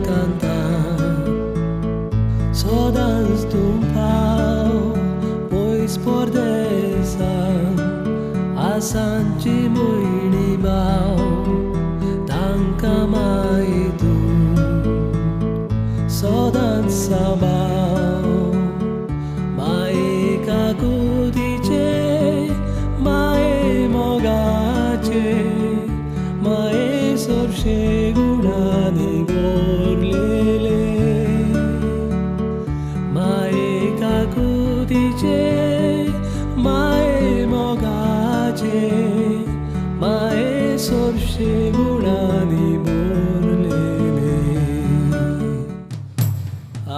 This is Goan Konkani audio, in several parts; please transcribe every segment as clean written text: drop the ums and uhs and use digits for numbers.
कांता सदांच तूं पाव पयस परदेसान आसांची भयणी भाव तांकां माय तूं सदांच सांबाळ माये काकुतीचे माये मोगाचे माये सोरशे गुणांनी गोरलेले माये काकुतीचे माये मोगाचे माये सोरशे गुणांनी भरलेले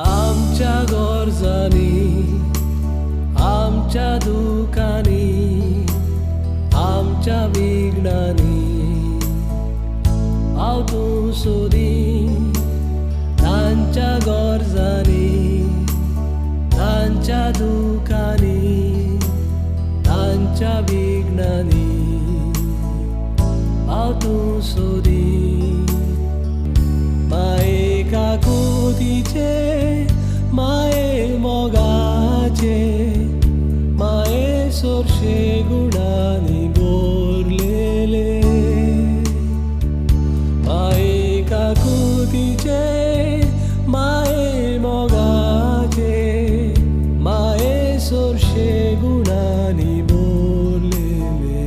आमच्या गरजांनी आमच्या दुखांनी आमच्या विघ्नांनी हांव तूं सोदी तांच्या गरजांनी तांच्या दुखांनी तांच्या विघ्नांनी हांव तूं सोदी माये काकुतीचे माये मोगाचे माये सोरशे गुणांनी भरलेले माये काकुतीचे माये मोगाचे माये सोरशे गुणांनी भरलेले.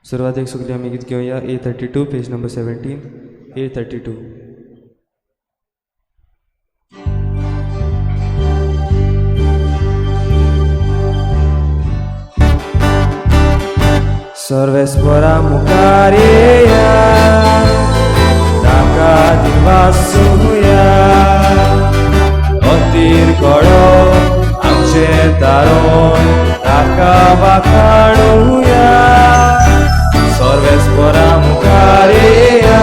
सुरवातेक सगळीं आमी गीत घेवया A32 page number 17 A32. Sarveswara मुखार येया ताका दिवासुया अतीर कडो आमचें तारोन ताका वाखाणुया. सर्वेस्वरा मुखार येया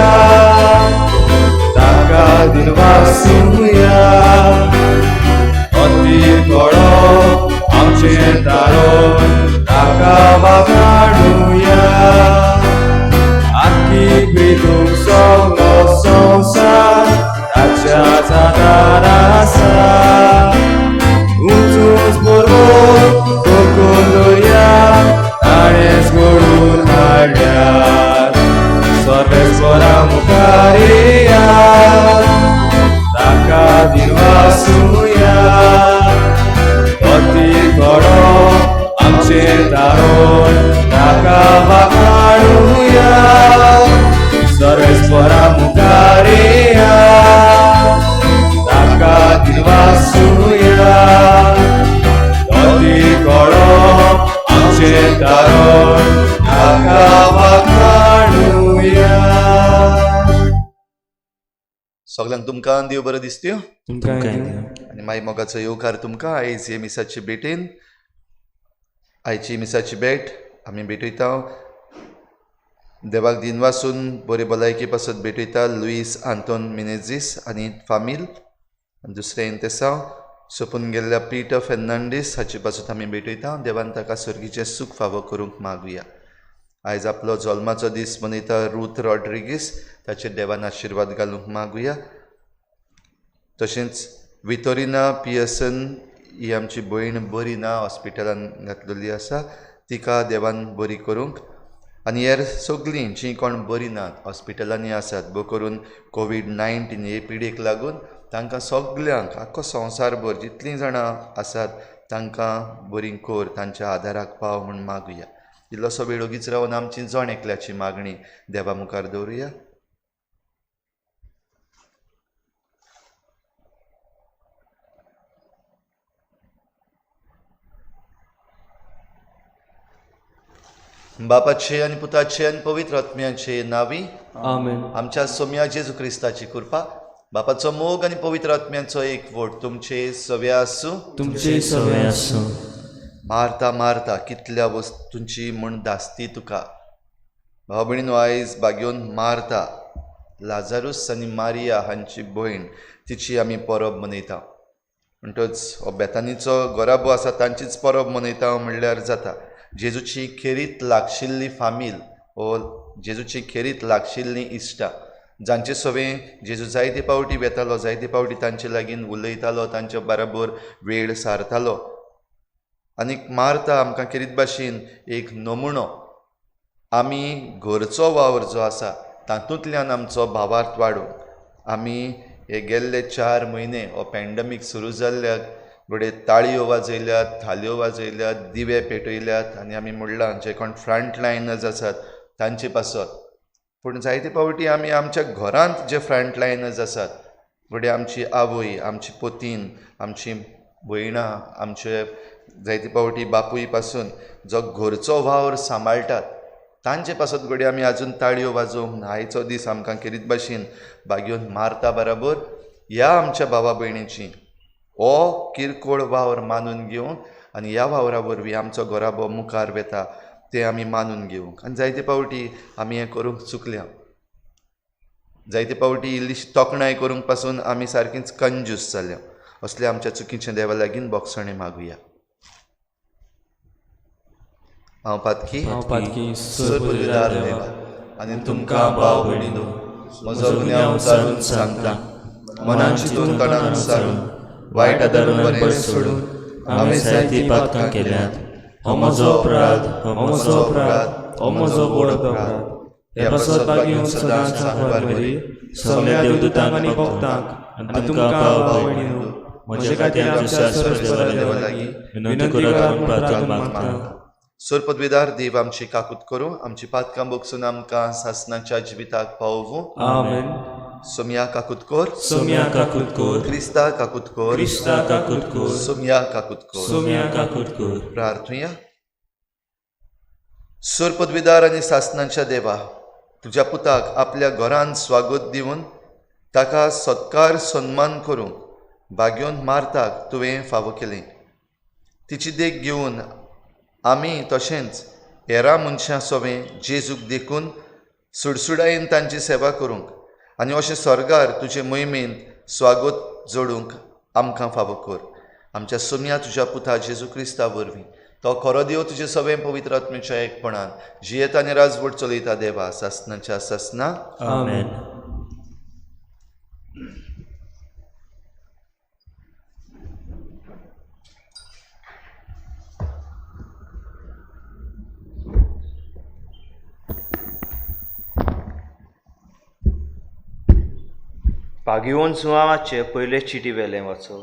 ताका दिनवासुया अतीर कडो आमचें तारोन ताका वाखाणुया. आखी प्रितूंक सगलो संवसार ताच्या जादार आसा. उंच उंच पर्वत कोकण दर्या ताणेंच घडोवन हाडल्यात. सर्वेस्वरा मुखार येया ताका दिनवासुया अतीर कडो आमचें तारोन ताका वाखाणुया. सर्वेस्वरा मुखार येया ताका दिनवासुया अतीर कडो आमचें तारोन ताका वाखाणुया. सगल्यांक तुमकां देव बरें दिसत्यो तुमकां. आनी मागीर मोगाचो येवकार तुमकां आयज हे मिसाचे भेटेन. आयची मिसाची भेट आमी भेटयता देवाक दिनवासून बरे भलायके पासत भेटयता लुईस आंतोन मिनेझीस आनी फामील. दुसरें इंतेसांव सोंपून गेल्ल्या पिटर फेर्नांडीस हाचे पासत आमी भेटयता. देवान ताका सर्गीचें सूख फावो करूंक मागुया. आयज आपलो जल्माचो दीस मनयता रूथ रॉड्रिगीस ताचेर देवान आशिर्वाद घालूंक मागुया. तशेंच वितोरिना पियसन ही आमची भयण बरी ना, हॉस्पिटलान घातलेली आसा, तिका देवान बरी करूंक. आनी हेर सगळीं जीं कोण बरी नात हॉस्पिटलांनी आसात, भोव करून कोवीड-19 हे पिडेक लागून तांकां सगल्यांक आख्खो संवसारभर जितलीं जाणां आसात तांकां बरी कर, तांच्या आदाराक पाव म्हूण मागुया. इल्लोसो वेळ ओगीच रावन आमची जण एकल्याची मागणी देवा मुखार दवरुया. बापाचे आनी पुताचे आनी पवित्र आत्म्याचे नावी आमेन. आमच्या सोम्या जेजू क्रिस्ताची कृपा, बापाचो मोग आनी पवित्र आत्म्याचो एकवट तुमचे सव्या आसूं. तुमचे सगळे आसूं. मारता मारता कितल्या वस्तूंची म्हूण धास्ती तुका. भाव भयणीनो, आयज बागेवन मारता लाजारूस आनी मारिया हांची भयण, तिची आमी परब मनयता. म्हणटच हो बेतानीचो गोराबो आसा तांचीच परब मनयता म्हणल्यार जाता. जेजूची खेरीत लागशिल्ली फामील वो जेजूची खेरीत लागशिल्लीं इश्टां जांचे सवें जेजू जायते पावटी वेतालो, जायते पावटी तांचे लागीं उलयतालो, तांचे बराबर वेळ सारतालो. आनीक मारता आमकां खेरीत भाशेन एक नमुनो, आमी घरचो वावर जो आसा तातूंतल्यान आमचो भावार्थ वाडोवंक. आमी हे गेल्ले 4 म्हयने हो पॅन्डमीक सुरू जाल्ल्याक घडये ताळयो वाजयल्यात, थालयो वाजयल्यात, दिवे पेटयल्यात आनी आमी म्हणलां जे कोण फ्रंट लायनर्स आसात तांचे पासत. पूण जायते पावटी आमी आमच्या घरांत जे फ्रंट लायनर्स आसात, घडये आमची आवय, आमची पतीन, आमची भयणां, आमचे जायते पावटी बापूय पासून जो घरचो वावर सांबाळटात तांचे पासत घडये आमी आजून ताळयो वाजोवंक. आयचो दीस आमकां खेरीत भाशेन बागेवन मारता बराबर ह्या आमच्या भावा भयणीची हो किरकोळ वावर मानून घेवंक आनी ह्या वावरा वरवीं आमचो घराबो मुखार वेता तें आमी मानून घेवंक. आनी जायते पावटी आमी हें करूंक चुकल्या, जायते पावटी इल्लीशी तोखणाय करूंक पासून आमी सारकीच कंजूस जाल्या. असल्या आमच्या चुकीचें देवा लागीं बोगसणें मागुया. हांव पातकी सरपुरविदार देवा आनी तुमकां भाव भयणीनो म्हजो गुन्यांव सारून सांगता, मनान चिंतून तणान सारून वायट आदारून बरें सोडून हांवें जायतीं पातकां केल्यांत. हो म्हजो अपराध, हो म्हजो अपराध, हो म्हजो व्हड अपराध. ह्या पासत बागेवन सदांच सांगपार बरी सगळ्या देवदूतांक आनी भक्तांक आनी तुमकां भाव भयणीनो म्हजे खातीर आमच्या सर्वेस्परा देवा लागीं विनंती करात म्हूण प्रार्थना मागता. सोरपदवेदार देव आमची काकूत करूं, आमची पातकां बोगसून आमकां सासनाच्या जिविताक पावोवूं। आमेन। सोमया काकूत कोर, सोम्या काकूत कोर, क्रिस्ता काकूत कोर, क्रिस्ता काकूत कोर, सोमया काकूत कोर। सोम्या काकूत कोर। प्रार्थुया। सोरपदवेदार आनी सासनाच्या देवा, तुज्या पुताक आपल्या घरान स्वागत दिवन ताका सत्कार सन्मान करूंक भाग्योन मार्ताक तुवें फावो केलें। तिची देख घेवन आमी तशेंच हेरां मनशां सोवें जेजूक देखून सुडसुडायेन तांची सेवा करूंक आनी अशें स्वर्गार तुजे मोहिमेंत स्वागत जोडूंक आमकां फावो कर। आमच्या सोम्या तुज्या पुता जेजू क्रिस्ता वरवीं, तो खरो देव तुजे सवें पवित्र आत्म्याच्या एकपणान जियेता आनी राजवट चलयता देवा सासनाच्या सासना। आमेन। भाग्यवंत जुवांवाचे पयले चिटी वेलें वाचो।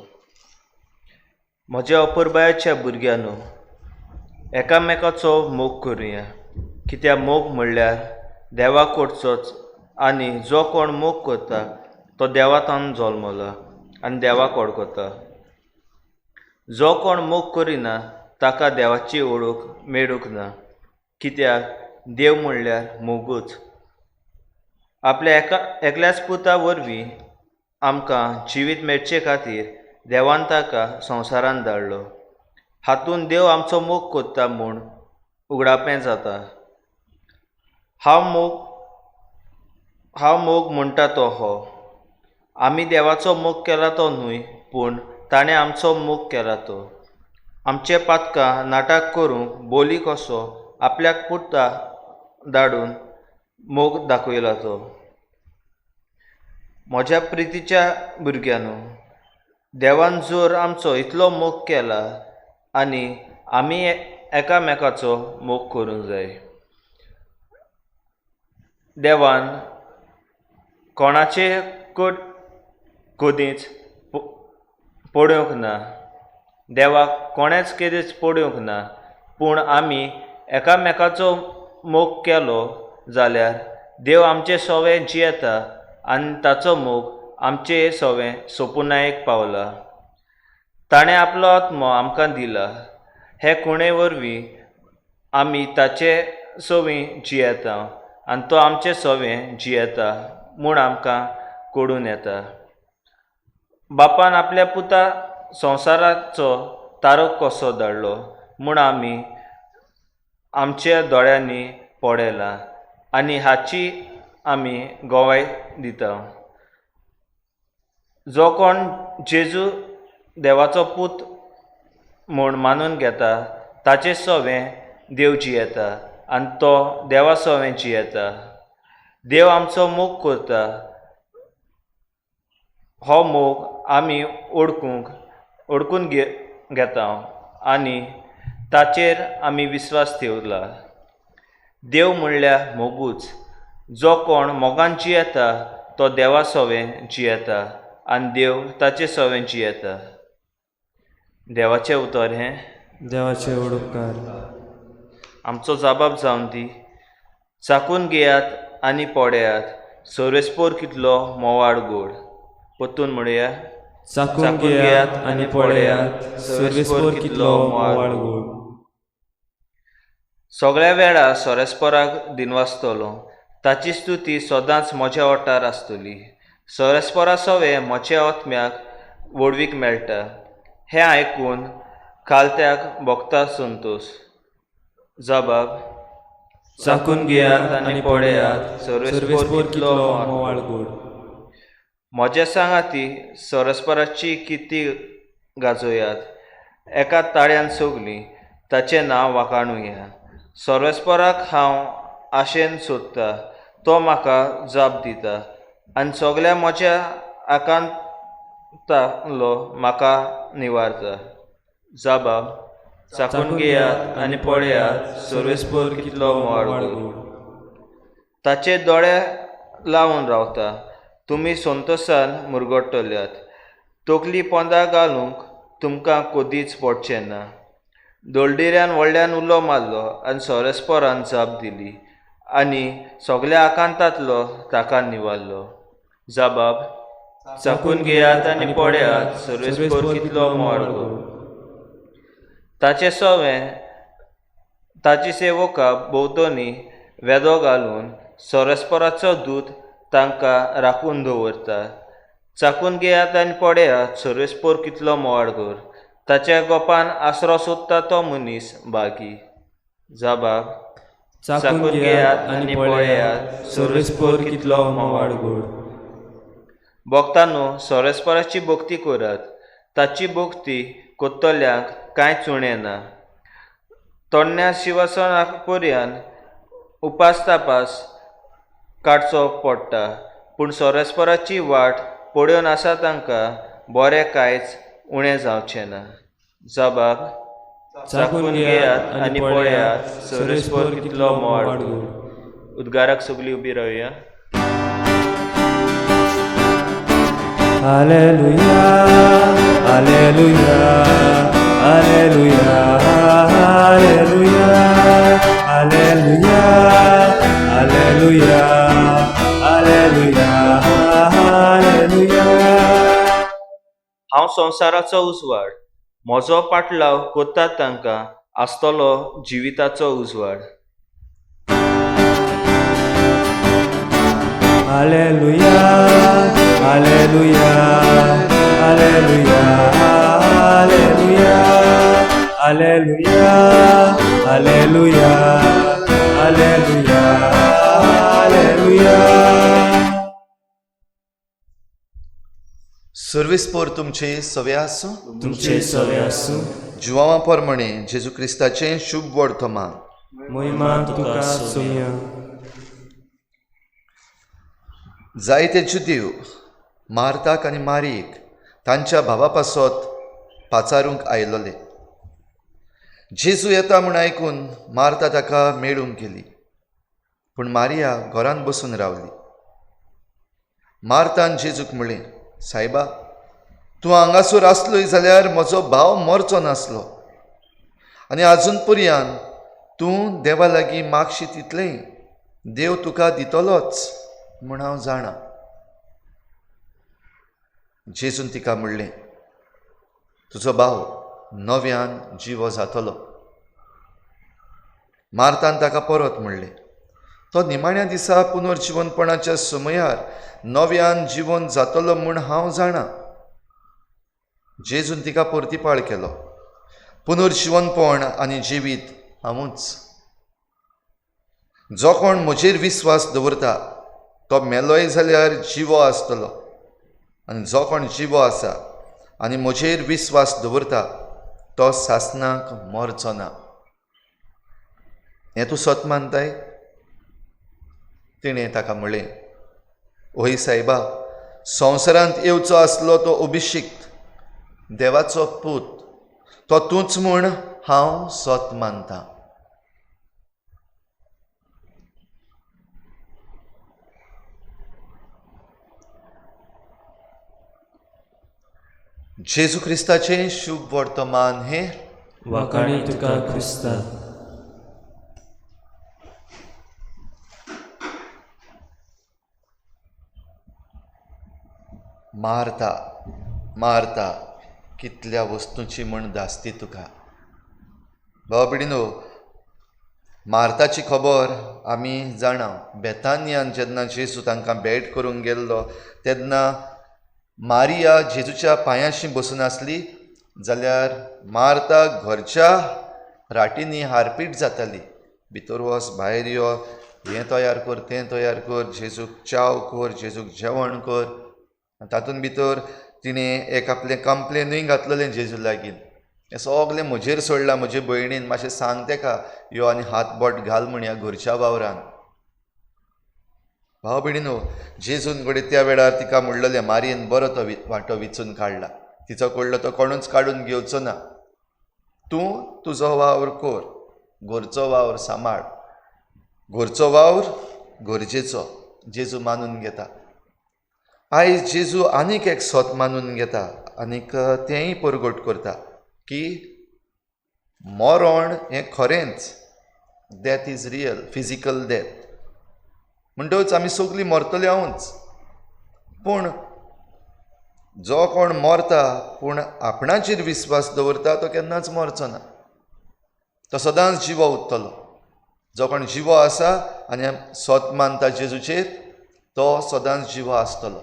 म्हज्या अपुरबायेच्या भुरग्यांनो, एकामेकाचो मोग करुया, कित्याक मोग म्हणल्यार देवा कडचोच आनी जो कोण मोग करता तो देवातान जल्मला आनी देवाक वळखता। जो कोण मोग करिना ताका देवाची वळख मेळूंक ना, कित्याक देव म्हणल्यार मोगूच। आपल्या एकल्याच पुता वरवीं आमकां जिवीत मेळचे खातीर देवान ताका संवसारांत धाडलो। हातूंत देव आमचो मोग करता म्हूण उगडापें जाता। हांव मोग म्हणटा तो हो, आमी देवाचो मोग केला तो न्हय, पूण ताणें आमचो मोग केला तो। आमचे पातकां नाटक करूंक बोली कसो आपल्याक पुता धाडून मोग दाखयला तो। म्हज्या प्रितीच्या भुरग्यांनो, देवान जर आमचो इतलो मोग केला आनी आमी एकामेकाचो मोग करूंक जाय। देवान कोणाचे कदींच पळोवंक ना, देवाक कोणेंच केदींच पळोवंक ना, पूण आमी एकामेकाचो मोग केलो जाल्यार देव आमचे सवें जियेता आनी ताचो मोग आमचे सवें सोपुनायेक पावला। ताणें आपलो आत्मो आमकां दिला, हे खुणे वरवीं आमी ताचे सवीं जियेता आनी तो आमचे सवें जियेता म्हूण आमकां कळून येता। बापान आपल्या पुता संवसाराचो तारक कसो धाडलो म्हूण आमी आमच्या दोळ्यांनी पळयलां आनी हाची आमी गवाय दिता। जो कोण जेजू देवाचो पूत म्हूण मानून घेता ताचे सवें देव जियेता आनी तो देवा सवें जियेता। देव आमचो मोग करता, हो मोग आमी ओळखून घेता आनी ताचेर आमी विस्वास ठेवला। देव म्हणल्यार मोगूच। जो कोण मोगान जियेता तो देवा सवें जियेता आनी देव ताचे सवें जियेता। देवाचें उतर हें। देवाचे उपकार। आमचो जबाब जावन दी। चाकून घेयात आनी पळयात सर्वेस्पोर कितलो मोवाळ गोड। परतून म्हणया, चाकून घेयात आनी पळयात सर्वेस्पोर कितलो मोवाळ गोड। सगळ्या वेळार सोरेस्पोराक दिनवासतलो, ताची स्तुती सदांच म्हज्या ओठार आसतली। सोरेस्पोरा सवें म्हज्या आत्म्याक व्हडवीक मेळटा, हें आयकून खालत्याक भोगता संतोश। जबाब, चाकून घेयात आनी पळयात सर्वेस्पोर कितलो मोवाळ गोड। म्हज्या सांगाती सोरेस्पोराची किती गाजोयात, एका ताळ्यान सगलीं ताचें नांव वाखाणुया। सोरेस्पोराक हांव आशेन सोदता, तो म्हाका जाप दिता आनी सगल्या म्हज्या आकांतांतलो म्हाका निवारता। जबाब, चाकून घेयात आनी पळयात सर्वेस्पोर कितलो मोवाळ गोड। ताचे दोळे लावन रावता, तुमी संतोसान मुरगटल्यात। तकली पोंदा घालूंक तुमकां कदीच पडचें ना। दोलडिऱ्यान व्हडल्यान उलो मारलो आनी सोरेस्पोरान जाप दिली आनी सगल्या आकांतांतलो ताका निवारलो. जबाब चाखून घेयात आनी पळयात सर्वेस्पोर कितलो मोवाळ. ताचें सवें ताची सेवका भोंवतणी वेदो घालून सोरेस्पोराचो दूत तांकां राखून दवरता. चाखून घेयात आनी पळयात सर्वेस्पोर कितलो मोवाळगोर. ताच्या गोपान आसरो सोदता तो मनीस बागी. जबाब चाखून घेयात आनी पळयात सर्वेस्पोर कितलो मोवाळ गोड. भक्तांनो, सोरेस्पोराची भक्ती करात. ताची भक्ती कोत्तल्यांक कांयच उणें ना. तोडण्या शिवासना पर्यान उपास तापास काडचो पडटा, पूण सोरेस्पोराची वाट पळोवन आसा तांकां बरें कांयच उणें जावचें ना. जबाब चाखून घेयात आनी पळयात सर्वेस्पोर कितलो मोवाळ गोड. उद्गाराक सगळीं उबी रावया. Alleluia, alleluia, alleluia, alleluia, alleluia, alleluia, alleluia, alleluia. हांव संवसाराचो उजवाड. म्हजो पाटलाव कोत्तात तांकां आसतलो जिविताचो उजवाड. Alleluia, alleluia, alleluia, alleluia, alleluia, alleluia, alleluia, alleluia. सर्वेस्पोर तुमचे सवे आसूं. तुमचे सवे आसूं. जुवांवा प्रमाणे जेजू क्रिस्ताचें शुभ वर्तमान. मोहिमा तुका सोम्या. जायते जुदेव मार्ताक आनी मारियेक तांच्या भावा पासत पाचारूंक आयलोले. जेजू येता म्हूण आयकून मार्ता ताका मेळूंक गेली, पूण मारिया घरांत बसून रावली. मार्तान जेजूक म्हणलें, सायबा, तूं हांगासर आसलोय जाल्यार म्हजो भाव मरचो नासलो, आनी आजून पर्यान तूं देवा लागीं मागशी तितलेंय देव तुका दितलोच म्हूण हांव जाणा. जेजून तिका म्हणलें, तुजो भाव नव्यान जिवो जातलो. मार्तान ताका परत म्हणलें, तो निमाण्या दिसा पुनर्जिवनपणाच्या समयार नव्यान जिवन जातलो म्हूण हांव जाणा. जेजून तिका परतिपाळ केलो, पुनर्जिवनपण आनी जिवीत हांवूच. जो कोण म्हजेर विस्वास दवरता तो मेलोय जाल्यार जिवो आसतलो, आनी जो कोण जिवो आसा आनी म्हजेर विस्वास दवरता तो सासनाक मरचो ना. हें तूं सत मानताय? तिणें ताका म्हणलें, ओय सायबा, संवसारांत येवचो आसलो तो अभिषिक्त देवाचो पूत तो तूंच म्हूण हांव सत मानता. जेजू क्रिस्ताचें शुभ वर्तमान हें. वाखाणी तुका क्रिस्ता. मार्ता, मार्ता, कितल्या वस्तूंची म्हण धास्ती तुका. भाव भयणीनो, मार्ताची खबर आमी जाणा. बेतानियान जेन्ना जेजू तांकां भेट करूंक गेल्लो तेन्ना मारिया जेजूच्या पांयांशी बसून आसली, जाल्यार मार्ता घरच्या राटींनी हारपीट जाताली. भितर वच, भायर यो, हें तयार कर, तें तयार कर, जेजूक च्याव कर, जेजूक जेवण कर. तातूंत भितर तिणें एक आपलें कंप्लेनूय घातलेलें जेजू लागीं, हें सगलें म्हजेर सोडलां म्हजे भयणीन, मातशें सांग तेका यो आनी हात बोट घाल म्हूण ह्या घरच्या वावरान. भाव भयणीनो, जेजून घडये त्या वेळार तिका म्हणलेलें, मारयेन बरो तो वांटो विचून काडला, तिचो कडलो तो कोणूच काडून घेवचो ना. तूं तुजो वावर कर, घरचो वावर सांबाळ. घरचो वावर गरजेचो जेजू मानून घेता. आयज जेजू आनीक एक सत मानून घेता आनीक तेंय परगट करता की मरण हें खरेंच, death is real, physical death. म्हणटकच आमी सगळीं मरतले हांवूच. पूण जो कोण मरता पूण आपणाचेर विस्वास दवरता तो केन्नाच मरचो ना, तो सदांच जिवो उरतलो. जो कोण जिवो आसा आनी सत मानता जेजूचेर तो सदांच जिवो आसतलो.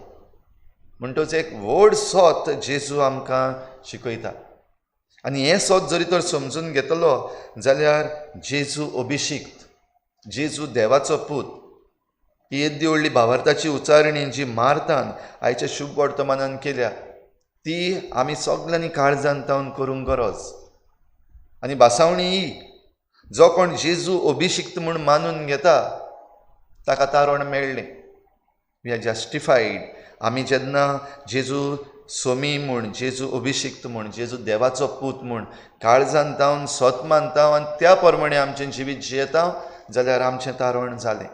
म्हणटकच एक व्हड सत जेजू आमकां शिकयता आनी हें सत जरी तर समजून घेतलो जाल्यार जेजू अभिशिक्त, जेजू देवाचो पूत, ही येद्दी व्हडली भावार्थाची उच्चारणी जी मार्तान आयच्या शुभ वर्तमानान केल्या ती आमी सगल्यांनी काळजान तावन करूंक गरज. आनी भासावणी ही, जो कोण जेजू अभिशिक्त म्हूण मानून घेता ताका तारण मेळ्ळें, we are justified. आमी जेन्ना जेजू सोमी म्हूण, जेजू अभिशिक्त म्हूण, जेजू देवाचो पूत म्हूण काळजान तावन सत मानता आनी त्या प्रमाणे आमचें जिवीत जियेता जाल्यार आमचें तारण जालें.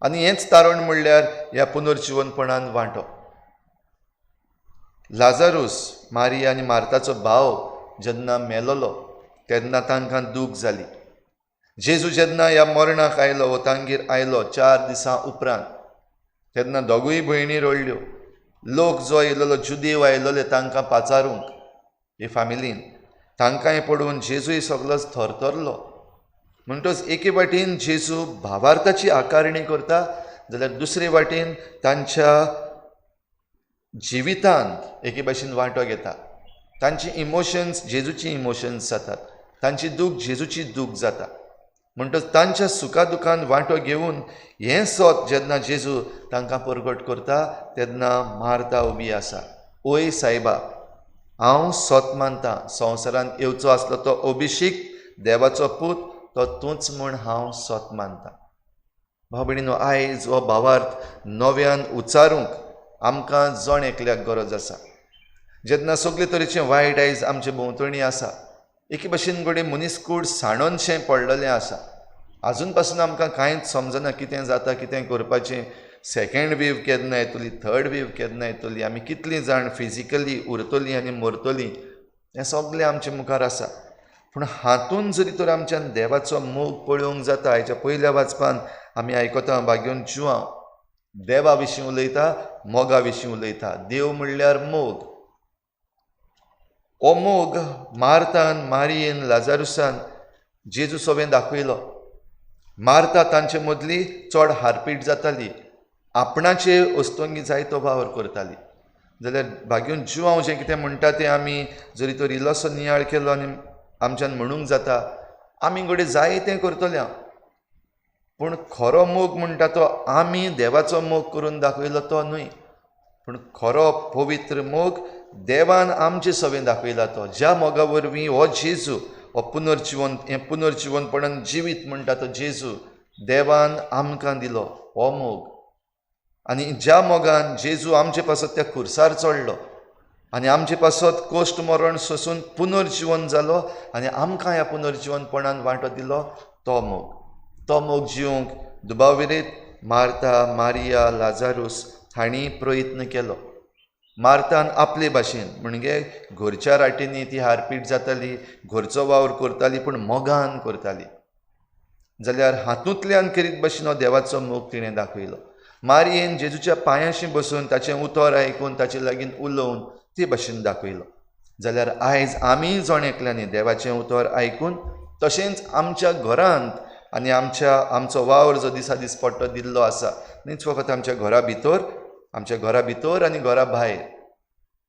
आनी हेंच तारण म्हणल्यार ह्या पुनर्जिवनपणान वांटो. लाजारूस, मारिया आनी मार्ताचो भाव जेन्ना मेलोलो तेन्ना तांकां दूख जाली. जेजू जेन्ना ह्या मरणाक आयलो वो तांगेर आयलो 4 दिसां उपरांत तेन्ना दोगूय भयणी रडल्यो. लोक जो येयलेलो जुदेव आयलोले तांकां पाचारूंक हे फामिलीन, तांकांय पळोवन जेजूय सगलोच थरथरलो. म्हणटकच एके वाटेन जेजू भावार्थाची आकारणी करता जाल्यार दुसरे वाटेन तांच्या जिवितांत एके भाशेन वांटो घेता. तांची इमोशन्स जेजूची इमोशन्स जातात, तांची दूख जेजूची दूख जाता. म्हणटकच तांच्या सुखा दुखान वांटो घेवन हें सत जेन्ना जेजू तांकां परगट करता तेन्ना मार्ता उबी आसा, ओय सायबा, हांव सत मानता, संवसारांत येवचो आसलो तो अभिशिक्त देवाचो पूत तो तूंच म्हूण हांव सत मानता. भाव भयणीनो, आयज हो भावार्थ नव्यान उच्चारूंक आमकां जण एकल्याक गरज आसा. जेन्ना सगळे तरेचें वायट आयज आमचे भोंवतणी आसा, एके भाशेन घडये मनीसकूड साणोनशें पडलेलें आसा, आजून पासून आमकां कांयच समजना कितें जाता, कितें करपाचें, सेकेंड वेव केन्ना येतली, थर्ड वेव केन्ना येतली, आमी कितलीं जाण फिजिकली उरतलीं आनी मरतलीं, हें सगळें आमचे मुखार आसा. पूण हातून जरी तर आमच्यान देवाचो मोग पळोवंक जाता, हाच्या पयल्या वाचपान आमी आयकता भाग्योन जुआंव देवा विशीं उलयता, मोगा विशीं उलयता. देव म्हणल्यार मोग. हो मोग मार्तान, मारियेन, लाजारुसान जेजू सवें दाखयलो. मार्ता तांचे मदली चड हारपीट जाताली, आपणाचे वस्तुंगी जायतो वावर करताली. जाल्यार भाग्योन जुआंव जें कितें म्हणटा तें आमी जरी तर इल्लोसो नियाळ केलो आनी आमच्यान म्हणूंक जाता आमी घडये जायतें करतले, पूण खरो मोग म्हणटा तो आमी देवाचो मोग करून दाखयलो तो न्हय, पूण खरो पवित्र मोग देवान आमचे सवें दाखयला तो, ज्या मोगा वरवीं हो जेजू हो पुनर्जिवन, हें पुनर्जिवनपणान जिवीत म्हणटा तो जेजू देवान आमकां दिलो हो मोग. आनी ज्या मोगान जेजू आमचे पासत त्या खुर्सार चडलो आनी आमचे पासत कोश्ट मरण सोसून पुनर्जिवन जालो आनी आमकां ह्या पुनर्जिवनपणान वांटो दिलो तो मोग. तो मोग जिवंक दुबाविरीत मार्ता, मारिया, लाजारूस हांणी प्रयत्न केलो. मार्तान आपले भाशेन म्हणजे घरच्या राटींनी ती हारपीट जाताली, घरचो वावर करताली, पूण मोगान करताली. जाल्यार हातूंतल्यान करीत भाशेन हो देवाचो मोग तिणें दाखयलो. मारियेन जेजूच्या पांयांशी बसून ताचें उतर आयकून ताचे लागीं उलोवन ते भाशेन दाखयलो. जाल्यार आयज आमी जण एकल्यांनी देवाचें उतर आयकून तशेंच आमच्या घरांत आनी आमच्या आमचो वावर जो दिसा दीस पडटो दिल्लो आसा, न्हीच फकत आमच्या घरा भितर, आमच्या घरा भितर आनी घरा भायर,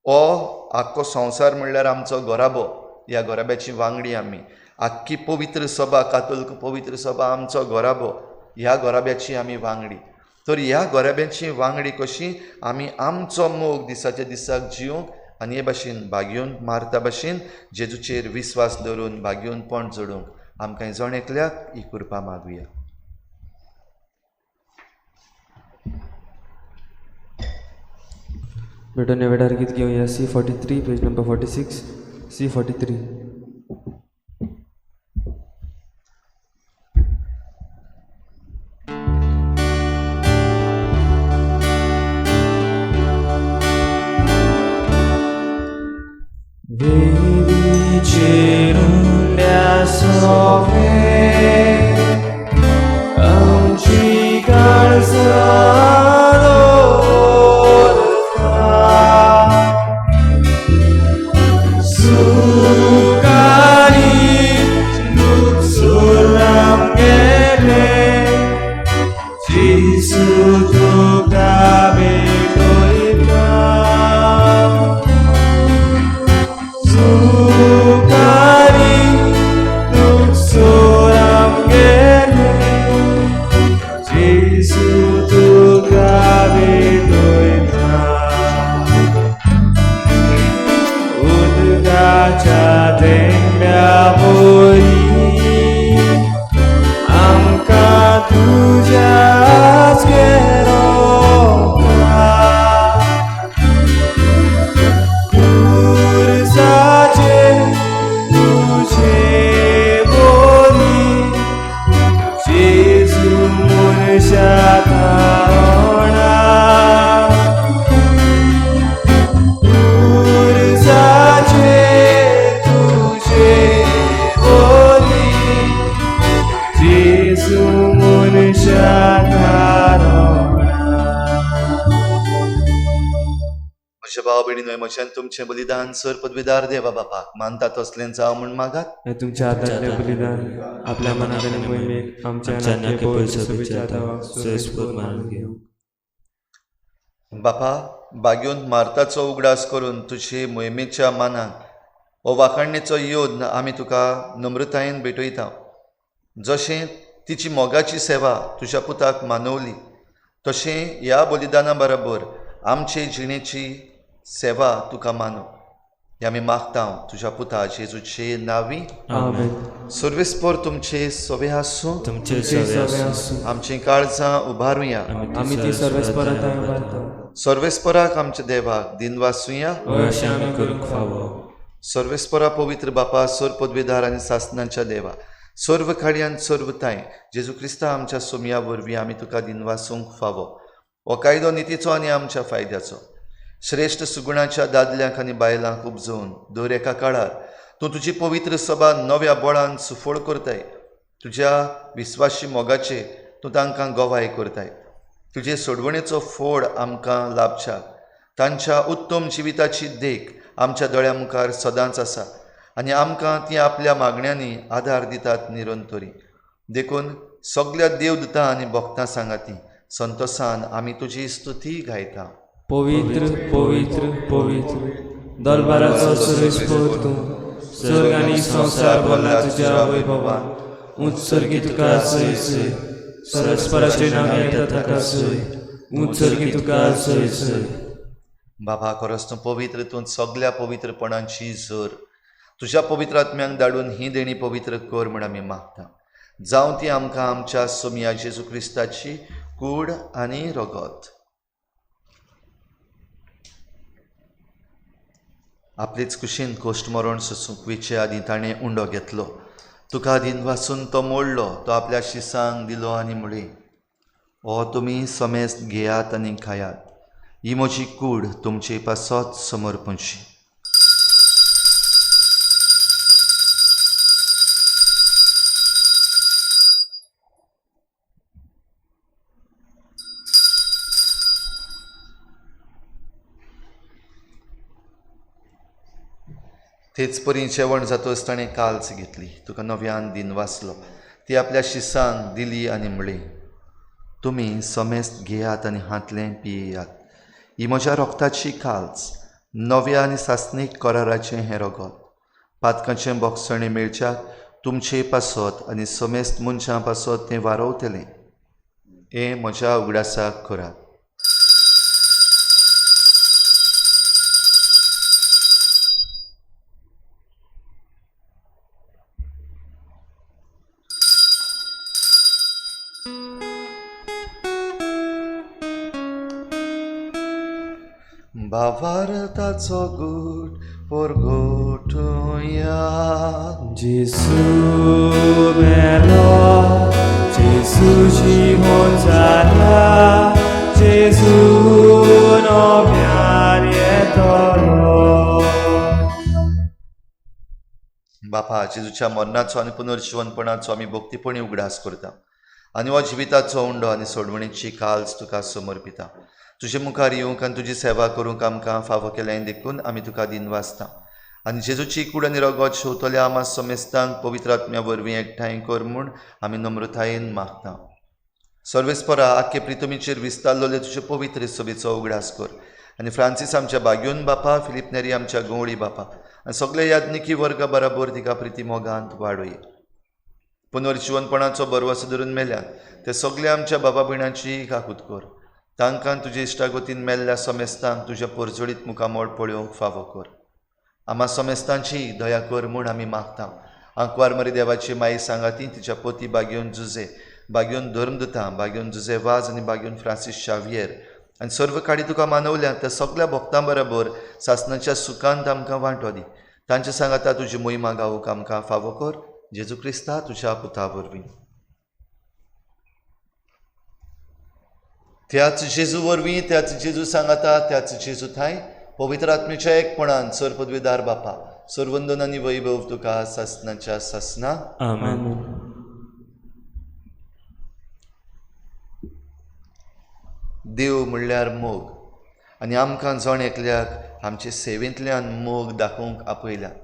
हो आख्खो संवसार म्हणल्यार आमचो घराबो, ह्या घराब्याची वांगडी आमी, आख्खी पवित्र सभा, कातोल्क पवित्र सभा आमचो घराबो, ह्या घराब्याची आमी वांगडी. तर ह्या घराब्याची वांगडी कशी आमी आमचो मोग दिसाच्या दिसाक जिवंक आनी हे भाशेन भाग्योन मार्ता भाशेन जेजूचेर विस्वास दवरून भाग्योनपण जोडूंक आमकां जण एकल्याक ही कृपा मागुया. बेटो वेळार गीत घेवया C43 page number 46 C43. वेदीचेर भयणीनो, म्हजें तुमचें बलिदान सर पदवीदार देवा बापाक मानता तसलें जावं म्हूण मागात। हें तुमच्या हातांतलें बलिदान आपल्या मनात आनी मोहिमेक आमच्या नाके पयस सोयस्फूर्त मानून घेवं। बापा, बागेवन मार्ताचो उगडास करून तुजे मोहिमेच्या मानाक हो वाखाणणेचो योद्न आमी तुका नम्रतायेन भेटयता। जशें तिची मोगाची सेवा तुज्या पुताक मानवली तशें ह्या बलिदाना बराबर आमचे जिणेची सेवा तुका मानू हे आमी मागता तुज्या पुता जेजूचे नांवी। आमेन। सर्वेस्पर तुमचे सवे आसूं, तुमचे सवे आसूं। आमचीं काळजां उबारुया, आमी ती सर्वेस्परा थंय उबारता। सर्वेस्पराक आमच्या देवाक दिनवासुया, अशें आमी करूंक फावो। सर्वेस्परा पवित्र बापा, सर्व पदवीधार आनी सासनांच्या देवा, सर्व काळयान सर्व ताय जेजू क्रिस्ता आमच्या सोमया वरवीं आमी तुका दिनवासूंक फावो। हो कायदो नितीचो आनी आमच्या फायद्याचो श्रेश्ठ सुगुणाच्या दादल्यांक आनी बायलांक उपजोवन दर एका काळार तूं तुजी पवित्र सभा नव्या बळान सुफळ करताय। तुज्या विस्वाशी मोगाचे तूं तांकां गवाय करताय। तुजे सोडवणेचो फोड आमकां लाभच्या तांच्या उत्तम जिविताची देख आमच्या दोळ्या मुखार सदांच आसा आनी आमकां ती आपल्या मागण्यांनी आदार दितात निरंतरी। देखून सगल्या देवदूतां आनी भक्तां सांगाती संतोसान आमी तुजी स्तुती गायता। पवित्र पवित्र पवित्र दरबाराचो सर्वेस्पर तूं, स्वर्ग आनी संवसार भरला तुज्या वैभवान। उंच सर्गी तुका जय जय, सर्वेस्पराचें नांव येता ताका जय, उंच सर्गी तुका जय जय। बाबा, खरोच तूं पवित्र, तूं सगल्या पवित्रपणांची जोर। तुज्या पवित्र आत्म्यांक धाडून ही देणी पवित्र कर म्हूण आमी मागता। जावं ती आमकां आमच्या सोमया जेजू क्रिस्ताची कूड आनी रगत। आपलेच कुशीन कोश्ट मरण सोसूंक वेचे आदीं ताणें उंडो घेतलो, तुका दिनवासून तो मोडलो, तो आपल्या शिसांक दिलो आनी म्हळें, हो तुमी समेस्त घेयात आनी खायात, ही म्हजी कूड तुमचे पासत समर्पणची। तेच परी जेवण जातच ताणें काल्स घेतली, तुका नव्यान दिनवासलो, ती आपल्या शिसांक दिली आनी म्हळें, तुमी समेस्त घेयात आनी हांतलें पियेयात, ही म्हज्या रोगताची काल्स, नव्या आनी सासणीक कराराचें हें रगत, पातकांचें बोगसणें मेळच्याक तुमचे पासत आनी समेस्त मनशां पासत तें वारवतलें। हें म्हज्या उगडासाक करात। भावार्थाचो गूट परगटुया। जेजू मेलो, जेजू जिवन जाला, जेजू नव्यान येतलो। बापा, जेजूच्या मरणाचो आनी पुनर्जिवनपणाचो आमी भक्तीपणी उगडास करता आनी हो जिविताचो उंडो आनी सोडवणेची काल्स तुका समर्पिता। तुजे मुखार येवंक आनी तुजी सेवा करूंक आमकां फावो केलें देखून आमी तुका दिनवासता आनी जेजूची कूड आनी रगत शेवतल्या आमा समेस्तांक पवित्र आत्म्या वरवीं एकठांय कर म्हूण आमी नम्रतायेन मागता। सर्वेस्परा, आख्खे प्रितमीचेर विस्तारलेले तुजे पवित्र सभेचो उगडास कर आनी फ्रांसीस आमच्या बाग्योन बापा, फिलीप नेरी आमच्या गवळी बापा आनी सगळे याज्ञिकी वर्गा बराबर तिका प्रिती मोगांत वाडोय। पुनर्जिवनपणाचो बरवसो धरून मेल्यात ते सगळे आमच्या बाबा भयणांची काकूत कर, तांकां तुजे इश्टागतीन मेल्ल्या समेस्तांक तुज्या परजळीत मुखामळ पळोवंक फावो कर। आमा समेस्तांची दया कर म्हूण आमी मागता। आंकवार मरी देवाची माई सांगाती तिच्या पोती बागेवन जुजे, बागेवन धर्मदूतां, बागेवन जुजे वाज आनी बागेवन फ्रांसीस शावियर आनी सर्व काडी तुका मानवल्या त्या सगल्या भक्तां बराबर सासनाच्या सुखांत आमकां वांटो दी। तांचे सांगाता तुजी मोहिमा गावूंक आमकां फावो कर, जेजू क्रिस्ता तुज्या पुता वरवीं। त्याच जेजू वरवीं, त्याच जेजू सांगाता, त्याच जेजू थांय पवित्र आत्मेच्या एकपणान सर पदवीदार बापा, सर्वंदन आनी वैभव तुका सासनाच्या सासना। आमेन। देव म्हणल्यार मोग आनी आमकां जण एकल्याक आमचे सेवेंतल्यान मोग दाखोवंक आपयल्यात.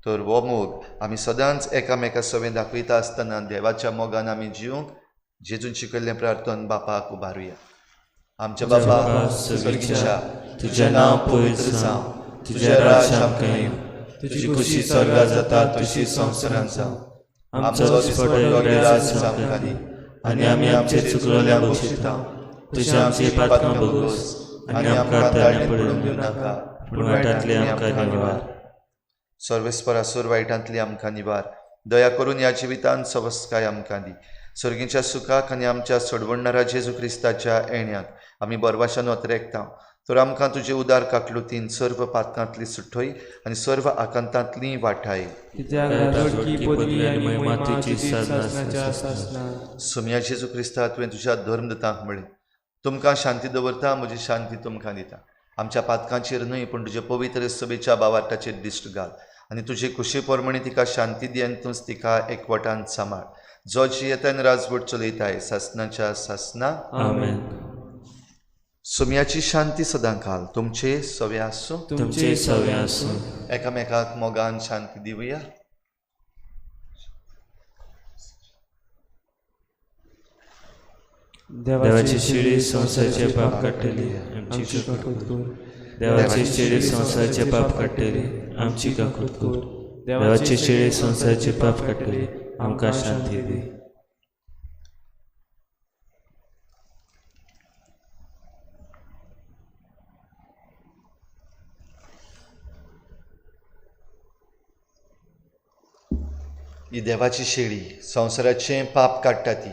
तर हो मोग आमी सदांच एकामेका सवें दाखयता आसतना देवाच्या मोगान आमी जिवंक जेजून शिकयल्लें प्रार्थन बापाक उबारुया. आमच्या बापा सर्गीच्या, तुजें नांव पवित्र जावं, तुजें राज्य आमकां येवं, तुजी खुशी स्वर्गात जाता तशी संवसारांत जावं. आमचो दिसपट्टो ग्रास आमकां दी आनी आमी आमचे चुकलोल्यांक बक्षिता तशें आमची पातकां बगोस आनी आमकां ताळणे पडून दिवं नाका, पूण वायटांतली आमकां निवार. सर्वेस्परासूर वायटांतली आमकां निवार. दया करून ह्या जिवितांत सवस्काय आमकां दी. सर्गीच्या सुखाक आनी आमच्या सोडवणणारा जेजू क्रिस्ताच्या येण्याक आमी बरवाशान अत्रेकता. तर आमकां तुजे उदार काकलुतीन सर्व पातकांतली सुठय आनी सर्व आकांतांतली वाठाय. सोम्या जेजू क्रिस्ता, तुवें तुज्या धर्मदूतांक म्हळें, तुमकां शांती दवरता, म्हजी शांती तुमकां दिता. आमच्या पातकांचेर न्हय पूण तुजे पवित्र सभेच्या बावार्टाचेर दिश्ट घाल आनी तुजे खुशी प्रमाणे तिका शांती दी आनी तूंच तिका एकवटान सांबाळ, जो जियेतान राजवट चलयताय सासनाच्या सासना. आमेन. सोम्याची शांती सदां काल तुमचे सवे आसूं, तुमचे सवे आसूं. एकामेकाक मोगान शांती दिवया. देवाची शिडी संवसाराचे पाप काडटली, आमची काकूत कर. देवाची शिडी संवसाराचे पाप काडटली, आमची काकूत कर. देवाची शिडी संवसाराचे पाप काडटली, आमकां शांती दी. ही देवाची शेळी संवसाराचें पाप काडटा ती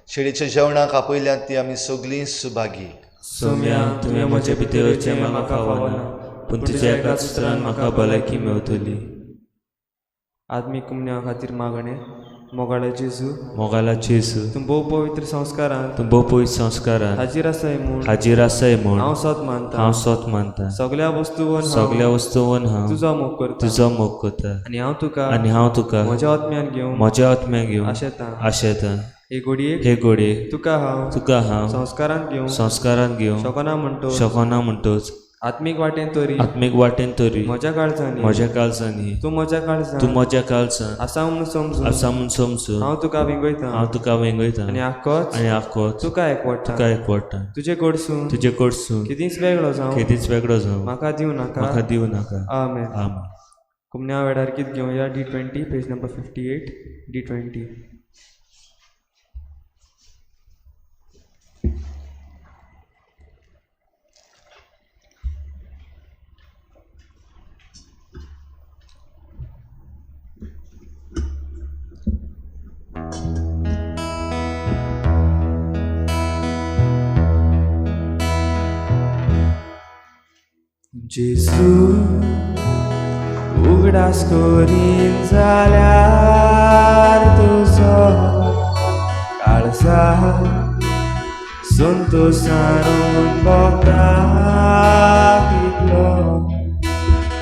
शेळीच्या जेवणाक आपयल्यात ती आमी सगळीं सुभागी. सोम्या, तुवें म्हज्या भितर वचचें म्हाका फावना, पूण तुज्या एकाच उतरान म्हाका भलायकी मेवतली. आत्मीक कुमण्या खातीर मागणें. मोगाळा जेजू, मोगाला जेजू, तूं भोव पवित्र संस्कारान, तूं भोव पवित्र संस्कारान हाजीर आसाय म्हूण, हाजीर आसाय म्हूण हांव सत मानता, हांव सत मानता. सगळ्या वस्तूवन, सगळ्या वस्तूवन हांव तुजो मोग करता, तुजो मोग करता. आनी हांव तुका, आनी हांव तुका म्हज्या आत्म्यान घेवन, म्हज्या आत्म्यान घेवन आशेता, आशेता. हे घोडयेक, हे घोडयेक तुका हांव, तुका हांव संस्कारान घेवन, संस्कारान घेवन शकना म्हणटोच, शकना म्हणटोच आत्मीक वाटेन तरी, आत्मीक वाटेन तरी म्हज्या काळजांनी, म्हज्या काळजांनी तूं म्हज्या काळजान, तूं म्हज्या काळजान आसा म्हणून समजून, आसा म्हणून समजून हांव तुका वेंगयता, हांव तुका वेंगयता. आनी आख्खोच, आनी आख्खोच तुका एकवटा, तुका एकवटा. तुजे कडसून, तुजे कडसून केदींच वेगळो जावं, केदींच वेगळो जावं म्हाका दिवं नाका, म्हाका दिवं नाका. आमेन. आमेन. कुमण्या वेळार गीत घेवया. D20, page number 58, D20. जेजू उगडास करीन जाल्यार तुजो काळजा संतोशान भोगता कितलो,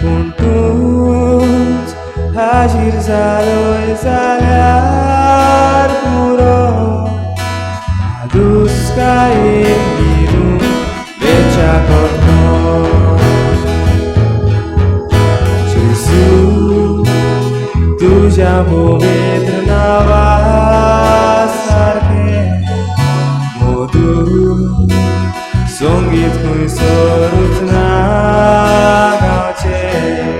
पूण तूंच हाजीर जालोय जाल्यार पुरो, दुस्कायेन न्हिदून वेच्या करतो. तुज्या पवित्र नांवा सारकें मधूर संगीत खंयसरूच ना गावचें,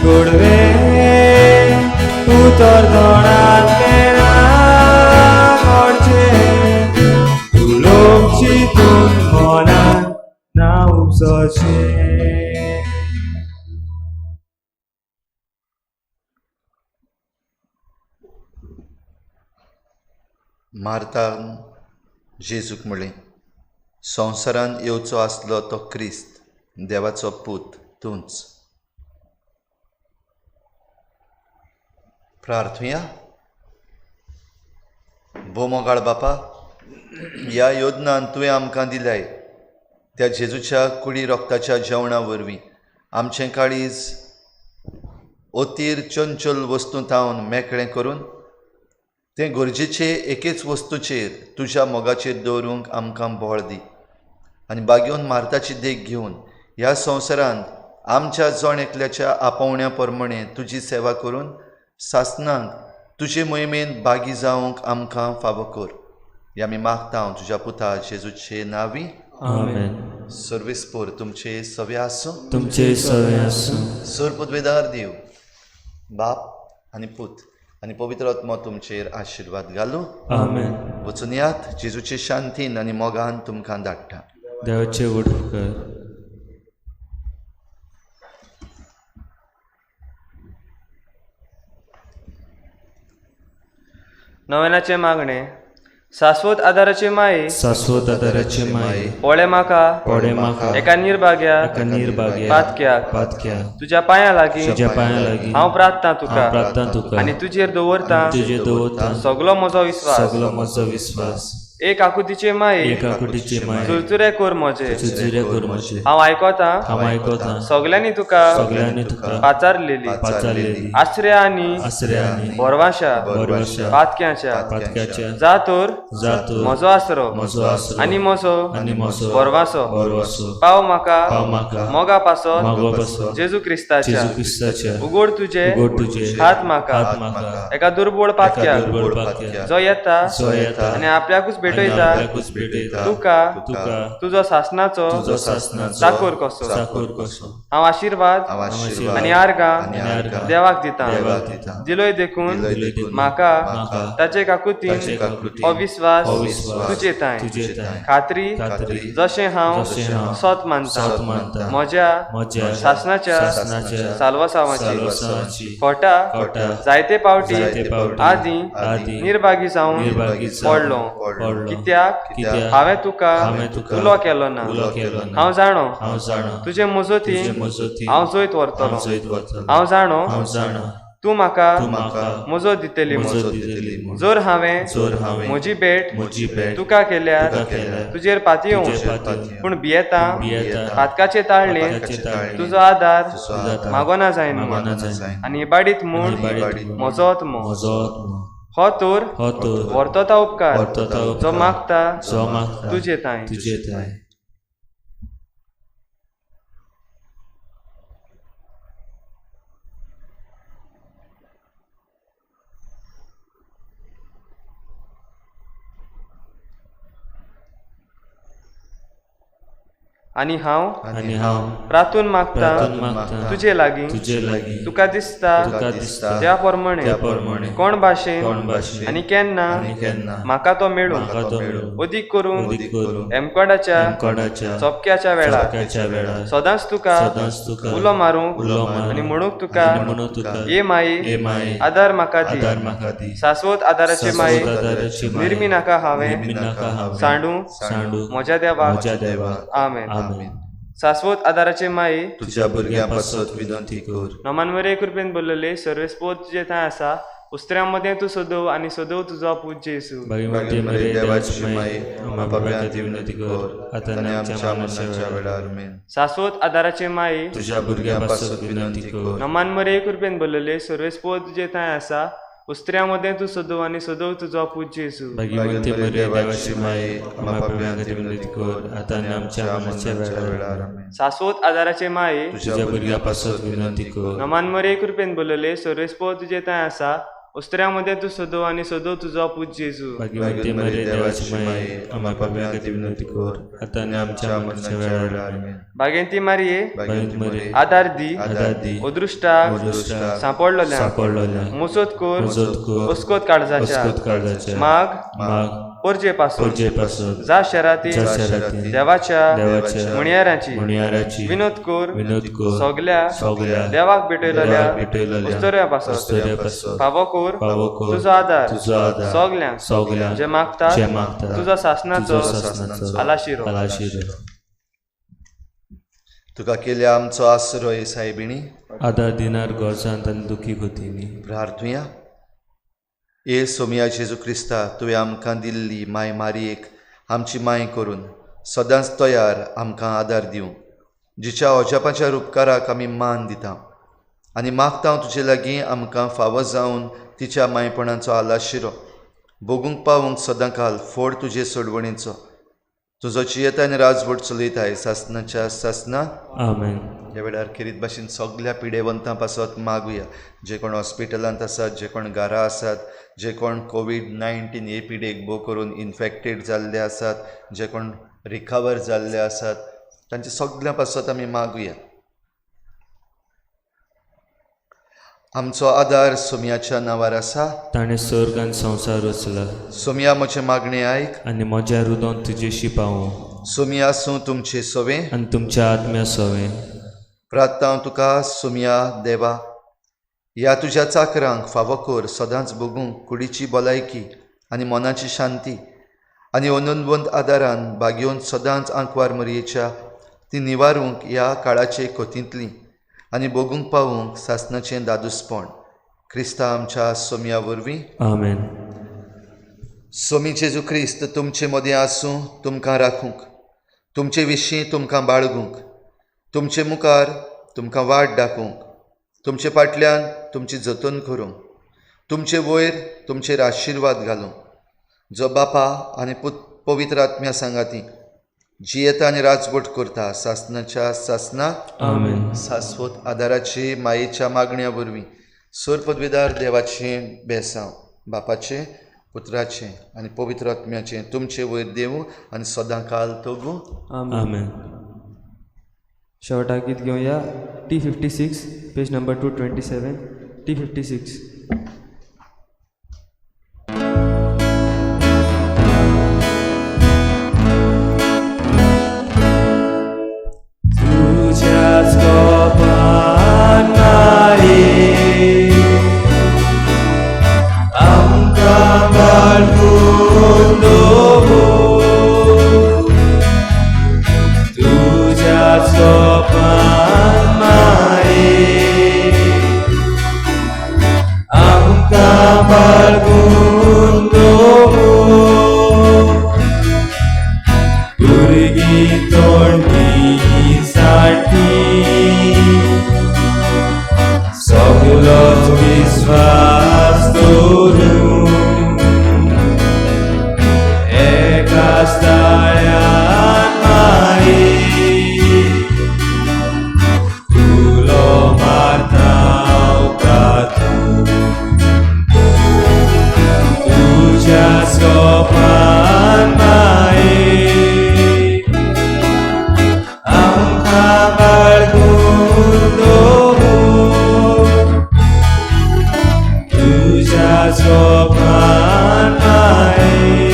गोडवें उतर तोंडांतलें ना काडचें, तूं लोक चिंतून मनान ना उपजचें. मार्तान जेजूक म्हळें, संवसारान येवचो आसलो तो क्रिस्त, देवाचो पूत तूंच. प्रार्थुया. भोव मोगाळ बापा, ह्या योजनान तुवें आमकां दिल्याय त्या जेजूच्या कुडी रोगताच्या जेवणा वरवीं आमचें काळीज अतीर चंचल वस्तू थावन मेकळें करून तें गरजेचे एकेच वस्तूचेर तुज्या मोगाचेर दवरूंक आमकां बळ दी आनी बागेवन मार्ताची देख घेवन ह्या संवसारांत आमच्या जण एकल्याच्या आपोवण्या प्रमाणे तुजी सेवा करून सासनाक तुजे मोहिमेन बागी जावंक आमकां फावो कर. हे आमी मागता तुज्या पुता जेजूचे नांवी. आमेन. सर्वेस्पोर तुमचे सवे आसूं. तुमचे सवे आसूं. सर पदवेदार देव बाप आनी पूत आनी पवित्र आत्मो तुमचेर आशिर्वाद घालूं. आमेन. वचून यात जेजूचे शांतीन आनी मोगान तुमकां धाडटा. देवाचे व्हड उपकार. नव्यानाचें मागणें. शाश्वत आदाराचे माये, शाश्वत आदाराचे माये, पळे म्हाका, पळे म्हाका, एका निर्भाग्या, एका निर्भाग्या, पातक्याक, पातक्या, तुज्या पांयां लागीं, तुज्या पांयां लागीं हांव प्रार्थना तुका, हांव प्रार्थना तुका, आनी तुजेर दवरतां, तुजेर दवरतां सगलो म्हजो विस्वास, सगलो म्हजो विस्वास. एक आकुतीचे माये, एक आकुतीचे माये, चुरचुरे कर म्हजे, चुरचुरे कर म्हजे, हांव आयकतां, हांव आयकतां, सगल्यांनी तुका, सगल्यांनी तुका पाचारलेली, पाचारलेली, आश्रया आनी आसऱ्या आनी भरवाशा, भरवश्या, पातक्याच्या, पातक्याच्या, जा तर जा तर म्हजो आसरो, म्हजो आसरो, आनी म्हजो, आनी म्हजो भरवासो, भरवसो, पाव म्हाका, पाव म्हाका, मोगा पासत, मोगा पासत, जेजू क्रिस्ताच्या, जेजू क्रिस्ताच्या, उगड तुजे, उगड तुजे, हात म्हाका, हात म्हाका, एका दुर्बळ एका पातक्याक, दुर्बळ पातक्याक, जो येता, जो येता, आनी आपल्याकूच भेटयता, आपल्याकूच भेटयता, तुका, तुका, तुजो सासनाचो, तुजो सासनाचो, चाकोर कसो, चाकोर कसो, हांव आशिर्वाद, हांव आशिर्वाद आनी आर्गां, आनी आर्गां देवाक दितां, देवाक दितां, दिलोय देखून, दिलोय देखून, म्हाका, म्हाका, ताचे काकुतीन, ताचे काकुतीन, हो विस्वास, हो विस्वास, तुजे तांय, तुजे तांय, खात्री, खात्री, जशें हांव, जशें हांव, सत मानतां, सत मानतां, म्हज्या, म्हज्या, सासनाच्या, सासनाच्या, साल्वासांवाची, साल्वासांवाची, खोटा, खोटा, जायते पावटी, जायते पावटी, आदी, आदी, निर्भागी जावन, निर्भागी जावन, पडलो, पडलो, कित्याक, कित्याक, हांवें तुका, हांवें तुका, उलो केलो ना, उलो केलो ना, हांव जाणो, हांव जाणा, तुजे मजती, तुजे मजती, हांव जैत व्हरतलो, हांव जैत व्हरतलो, हांव जाणो, हांव जाणा, तूं म्हाका, तूं म्हाका, मजत दितली म्हूण, मजत दितली म्हूण, जर हांवें, जर हांवें, म्हजी भेट, म्हजी भेट, तुका केल्यार, तुका केल्यार, तुजेर पातयेवन, तुजेर पातयेवन, पूण भियेतां, भियेतां, पातकाचे ताळणेर, पातकाचे ताळणेर, तुजो आदार, तुजो आदार, मागोना जायना, मागोना जायना, आनी इबाडीत म्हूण, आनी इबाडीत म्हूण, म्हजो आत्मो, म्हजो आत्मो, हो तर, हो तर, व्हरतोता उपकार, व्हरतोता उपकार, जो मागता, जो मागता, तुजे तांय, तुजे तांय. आनी हांव, आनी हांव, प्रार्थून मागता, प्रार्थून मागता, तुजे लागीं, तुजे लागीं, तुका दिसता, तुका दिसता, त्या प्रमाणे, त्या प्रमाणे, कोण भाशेन, कोण भाशेन, आनी केन्ना, आनी केन्ना, म्हाका तो मेळूं, म्हाका तो मेळूं, अदीक करून, अदीक करून, हेमकोडाच्या, हेमकोडाच्या, चोपक्याच्या वेळार, चोपक्याच्या वेळार, सदांच तुका, सदांच तुका, उलो मारूंक, उलो मारूंक, आनी म्हणूंक तुका, आनी म्हणूंक तुका, ये माये, ये माये, आदार म्हाका दी, आदार म्हाका दी, शाश्वत आदाराचे माये, शाश्वत आदाराचे माये, निर्मी नाका हांवें, निर्मी नाका हांवें, सांडू, सांडू, म्हज्या देवाक, म्हज्या देवाक, आमेन. आमेन. शाश्वत आदाराचे माये, तुज्या भुरग्यां पासत विनंती कर. नमान मरे कृपेन बोललेले सर्वेस्पोत तुजे थंय आसा, उस्त्र्या मदें तूं सदव आनी सदव तुजो पूत जेजू. भाग्यवंती मरिये देवाची माये, आमकां पाप्यां खातीर विनंती कर, आतां आनी आमच्या मरणाच्या वेळार. आमेन. शाश्वत आदाराचे माये, तुज्या भुरग्यां पासत विनंती कर. नमान मरे कृपेन बोललेले सर्वेस्पोत तुजे थंय आसा, उस्त्र्या मदें तूं सदव आनी सदव तुजो पूत जेजू. भाग्यवंती मरिये देवाची माये, आमकां पाप्यां खातीर विनंती कर, आतां आनी आमच्या मरणाच्या वेळार. आमेन. शाश्वत आदाराचे माये, तुज्या भुरग्यां पासत विनंती कर. नमान मरे कृपेन बोललेले सर्वेस्पोत तुजे थंय आसा, उस्त्र्या मदें तूं सदव आनी सदव तुजो पूत जेजू. भाग्यवंती मरिये देवाची माये, आमकां पाप्यां खातीर विनंती कर, आतां आनी आमच्या मरणाच्या वेळार. आमेन. भाग्यंती मारिये, भाग्यवंती मरिये, आदार दी, आदार दी, अदृश्टाक, अदृश्टाक, सांपडलोल्यांक, सांपडलोल्यांक, मुजोत कर, मुजोत कर, अस्कोत काळजाच्या, अस्कोत काळजाच्या, माग, माग, परजे पासून, परजे पासून, जा शराती, जा शराती, देवाच्या, देवाच्या, म्हणयाराची, म्हणयाराची, विनोद कर, विनोद कर, सगल्या, सगल्या, देवाक भेटयलेल्या, देवाक भेटयलेल्या, उस्तोऱ्या पासत, उस्तोऱ्या पासत, फावो कर, फावो कर, तुजो आदार, तुजो आदार, सगल्यांक, सगल्यांक, जे मागता, जे मागता, तुजो सासनाचो, तुजो सासनाचो, आलाशिरो. आलाशिरो. तुका केल्या आमचो आसरो हे सायबिणी, आदार दिनार गरजांत आनी दुखी गोतींनी. प्रार्थुया. ए सोमिया जेजू क्रिस्ता, तुवें आमकां दिल्ली माय मारयेक आमची माय करून सदांच तयार आमकां आदार दिवंक, जिच्या अजापाच्या रुपकाराक आमी मान दिता आनी मागता तुजे लागीं आमकां फावो जावन तिच्या मायपणाचो आलाशिरो भोगूंक पावूंक सदांकाल फोड तुजे सोडवणेचो. तुजो जियेता आनी राजवट चलयताय सासनाच्या सासना. आमेन. ह्या वेळार खेरीत भाशेन सगल्या पिडेवंतां पासत मागुया, जे कोण हॉस्पिटलांत आसात, जे कोण घरा आसात, जे कोण कोवीड-19 हे पिडेक भो करून इन्फेक्टेड जाल्ले आसात, जे कोण रिकवर जाल्ले आसात, तांचे सगल्यां पासत आमी मागुया. आमचो आदार सोमयाच्या नांवार आसा. ताणें स्वर्ग आनी संवसार रचला. सोमया म्हजें मागणें आयक आनी म्हज्या रुदोन तुजेशी पावूं. सोमया आसूं तुमचे सोवें आनी तुमच्या आत्म्या सोवें. प्रार्थना तुका सोमया देवा, ह्या तुज्या चाकरांक फावो कर सदांच भोगूंक कुडीची भलायकी आनी मनाची शांती आनी अनंतवंत आदारान भागयोवन सदांच आंकवार मरयेच्या ती निवारूंक ह्या काळाचे कोतींतली आनी भोगूंक पावूंक सासनाचें दादूसपण क्रिस्ता आमच्या सोमया वरवीं. आमेन. सोमी जेजू क्रिस्त तुमचे मदीं आसूं, तुमकां राखूंक, तुमचे विशीं तुमकां बाळगूंक, तुमचे मुखार तुमकां वाट दाखोवंक, तुमचे फाटल्यान तुमची जतन करूंक, तुमचे वयर तुमचेर आशिर्वाद घालूंक, जो बापा आनी पुत पवित्र आत्म्या सांगाती जियेता आनी राजवट करता सासनाच्या सासना. आमेन. सास्वत आदाराची मायेच्या मागण्या वरवीं सर पदवीदार देवाचें बेसांव बापाचें पुत्राचें आनी पवित्र आत्म्याचें तुमचे वयर देवूं आनी सदां काल तगूं. आमेन. शेवटाक गीत घेवया T56 page number 227 T56. तुझ्याच कोपान माये आमकां बाळगून दवर, तुझ्याच कोपान माये आमकां बाळगून दवर, भुरगीं तोंडी साठी सगलोच विस्वास दवरून एकाच ताळ्यान माये उलो मारता उपरांत तुज्या सोपान माये आमकां बाळगून दवर, तुज्या सोपान माये